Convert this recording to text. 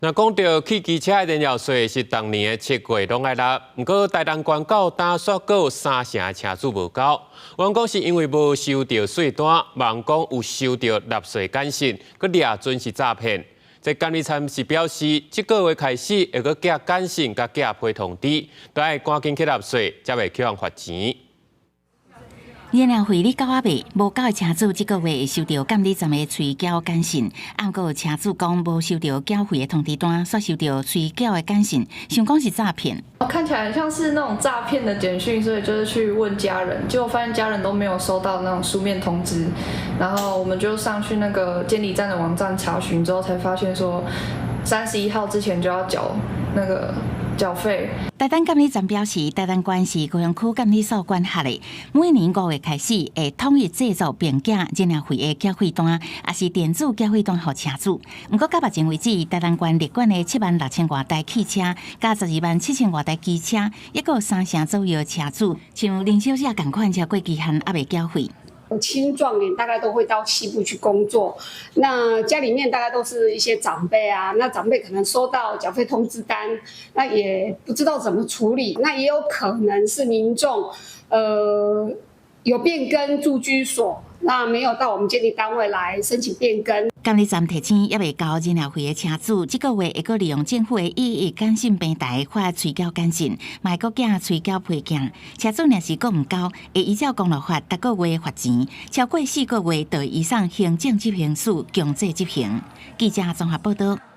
若講到汽機車的燃料稅是逐年的7月攏愛納，毋過台東縣到今煞閣有三成的車主無交。有人講是因為無收著稅單，無人講有收著納稅簡訊，閣掠準是詐騙。這監理站是表示，這個月開始會閣寄簡訊佮寄批通知，都愛趕緊去納稅，才袂予人罰錢。燃料費你繳抑未？無繳的車主這個月會收著監理站的催繳簡訊。毋過車主講無收著繳費的通知單，煞收著催繳的簡訊，想講是詐騙。看起來很像是那種詐騙的簡訊，所以就是去問家人，結果發現家人都沒有收到那種書面通知，然後我們就上去那個監理站的網站查詢之後，才發現說31號之前就要繳那個繳費。台東監理站表示，台東縣是高雄區監理所管轄的，每年5月開始會統一製作並寄燃料費的繳費單，抑是電子繳費單予車主。毋過到目前為止，台東縣列管的7萬6千外台汽車，佮12萬7千外台機車，抑閣有三成左右的車主，像林小姐仝款，超過期限猶未繳費。青壯年大概都會到西部去工作，那家裡面大概都是一些長輩啊，那長輩可能收到繳費通知單，那也不知道怎麼處理，那也有可能是民眾，有變更住居所，那沒有到我們監理單位來申請變更。監理站提醒，猶未交燃料費的車主，這個月會閣利用政府的一一簡訊平台發催繳簡訊，嘛會閣寄催繳批件。車主若是閣毋交，會依照公路法逐個月罰錢，超過4個月就會移送行政執行署強制執行。記者綜合報道。